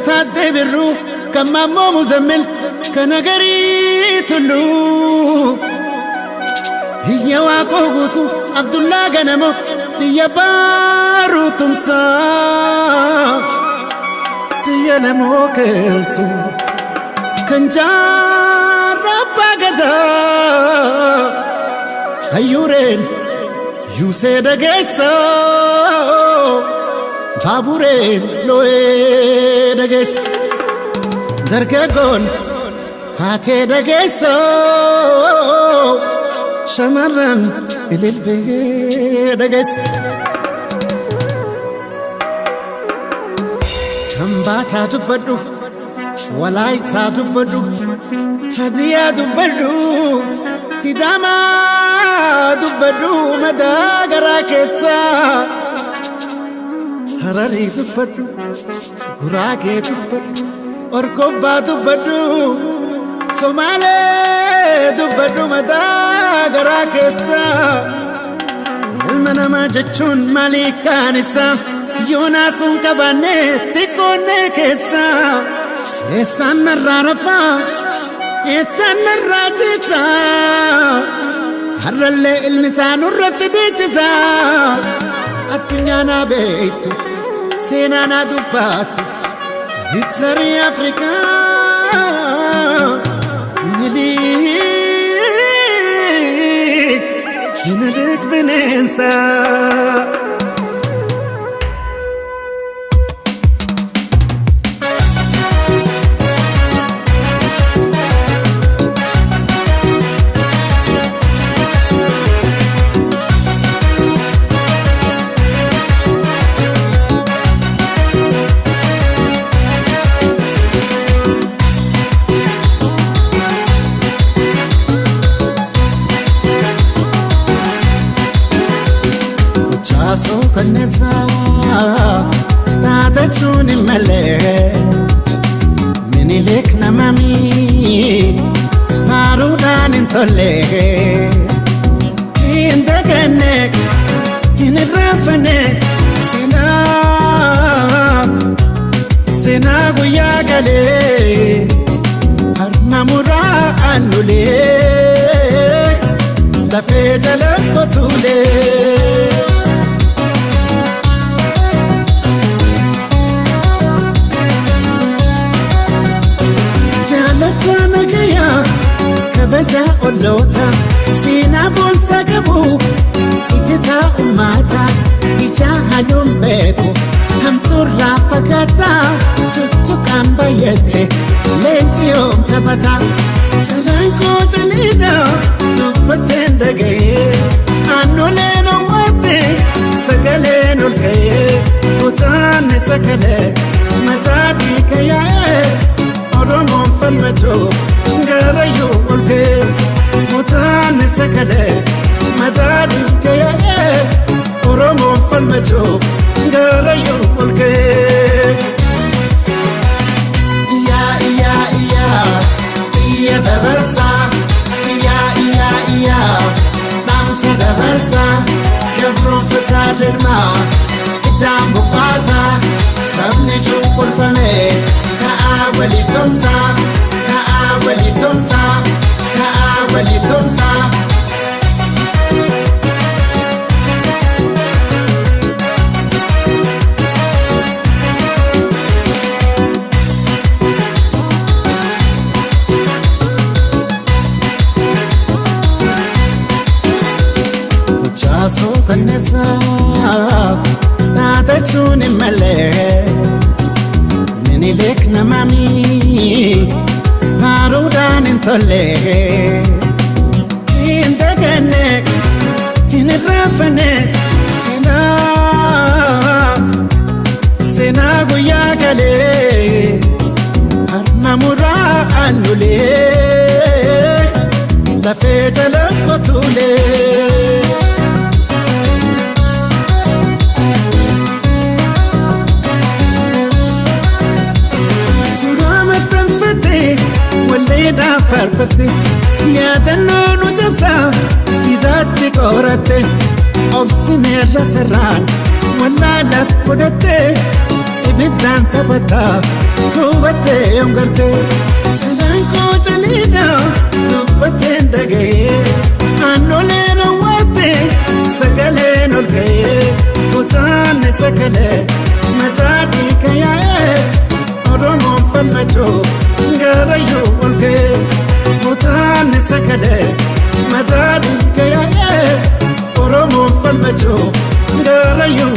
Taaddee Birruu kan Maammoo Muzammil kan Agarii Tulluu. Hiyya Waaqoo Guutuu Abdullaa Ganamoo biyya Baaruu Tumsaa. Biyya Lamoo Keeltuu kan Jaarraa Abbaa Gadaa. Hayyuureen Yuusee dhageessaa. Baabureen loo'ee dhageessa. Dargaggoon haatee dhageessa. Shamarran ililbee dhageessa. Hambaataa dubbadhu, Walaayitaa dubbadhu, Hadiyaa dubbadhu, Sidaamaa dubbadhu madaa garaa keessaa. Hararii dubbadhu, Guraagee dubbadhu, Orgobbaa dubbadhu, Somaalee dubbadhu madaa garaa keessaa. Ilma namaa jechuun maalii kaan isaa yoonaasuun qabaanne xiqqoonnee keessaa. Eessaan narraa rafaa, eessaan narraa ciisaa, har'allee ilmi isaa nurratti dhiichisaa. Addunyaa naa beektu, seenaa naa dubbattu, Hitlerii Afrikaa, Minilik, Minilik bineensaa. Jaasoo kanneessaa dhaadachuun hin malee, Minilik namami faaruudhaan hin tolle. Hin daganne, hin irraanfanne seenaa, seenaa guyyaa galee harma muraa aannulee lafee jala qotuulee. Jaalataa nagayaa kabaja olloota seenaa boonsaa qabu ititaa ummata ija haluun beeku hamtuurraa fagaataa tuttuqaan bayyate leenji yoom taphata. Calanqoo caliidha dubbateen dhaga'ee aannoleen owwaate sagaleen ol ka'ee kutaanne sagalee mataa dhiiga yaa'ee Oromoon falmachuu garayyuu ol ka'ee kutaanne sagalee mataa dhiiga yaa'ee Oromoon falmachuu garayyuu ol ka'ee. Iyyaa iyyaa iyyaa iyya dabarsaa, iyyaa iyyaa iyyaa dhaamsa dabarsaa, gabroonfataa lilmaa iddaan buqqaasaa, sabni cunqurfame ka'aa walii tumsaa, ka'aa walii tumsaa, ka'aa walii tumsaa. Jaasoo kanneessaa dhaadachuun hin malee, Minilik namami faaruudhaan hin tolle. Hin daganne, hin irraanfanne seenaa, seenaa guyyaa galee harma muraa aannulee lafee jala qotuulee. Faarfatte yaadannoo nu cabsaa sidaatti qoratte obsineerra tarraan wallaalaaf fudhatte ibiddaan taphataa hubattee yoongarte calanqoo caliidha dubbatteen dhaga'ee aannoleen awwaatte sagaleen ol ka'ee kutaanne sagalee mataa dhiiga yaa'ee Oromoon falmachuu garayyuu ol ka'ee kutaanne sagalee mataa dhiiga yaa'ee Oromoon falmachuu garayyuu